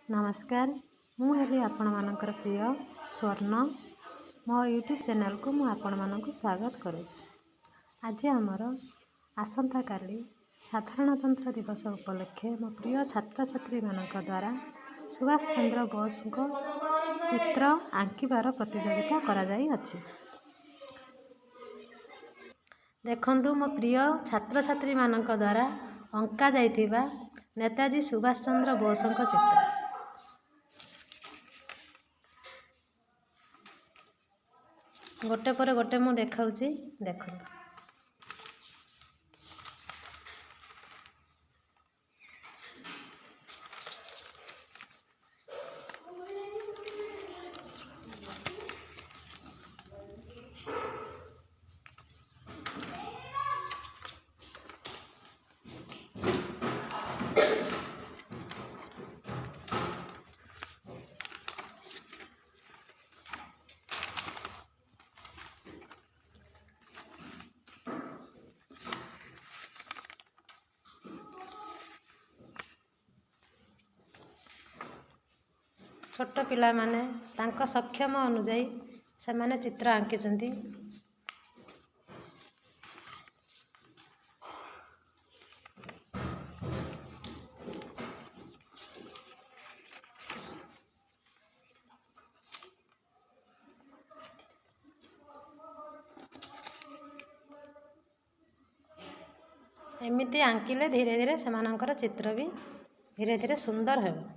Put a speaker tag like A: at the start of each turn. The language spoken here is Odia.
A: ନମସ୍କାର, ମୁଁ ହେଲି ଆପଣମାନଙ୍କର ପ୍ରିୟ ସ୍ୱର୍ଣ୍ଣ। ମୋ ୟୁଟ୍ୟୁବ୍ ଚ୍ୟାନେଲ୍କୁ ମୁଁ ଆପଣମାନଙ୍କୁ ସ୍ୱାଗତ କରୁଛି। ଆଜି ଆମର ଆସନ୍ତାକାଲି ସାଧାରଣତନ୍ତ୍ର ଦିବସ ଉପଲକ୍ଷେ ମୋ ପ୍ରିୟ ଛାତ୍ରଛାତ୍ରୀମାନଙ୍କ ଦ୍ୱାରା ସୁଭାଷ ଚନ୍ଦ୍ର ବୋଷଙ୍କ ଚିତ୍ର ଆଙ୍କିବାର ପ୍ରତିଯୋଗିତା କରାଯାଇଅଛି। ଦେଖନ୍ତୁ, ମୋ ପ୍ରିୟ ଛାତ୍ରଛାତ୍ରୀମାନଙ୍କ ଦ୍ୱାରା ଅଙ୍କା ଯାଇଥିବା ନେତାଜୀ ସୁଭାଷ ଚନ୍ଦ୍ର ବୋଷଙ୍କ ଚିତ୍ର। ଗୋଟେ ପରେ ଗୋଟେ ମୁଁ ଦେଖାଉଛି, ଦେଖନ୍ତୁ। ଛୋଟ ପିଲାମାନେ ତାଙ୍କ ସକ୍ଷମ ଅନୁଯାୟୀ ସେମାନେ ଚିତ୍ର ଆଙ୍କିଛନ୍ତି। ଏମିତି ଆଙ୍କିଲେ ଧୀରେ ଧୀରେ ସେମାନଙ୍କର ଚିତ୍ର ବି ଧୀରେ ଧୀରେ ସୁନ୍ଦର ହେବ।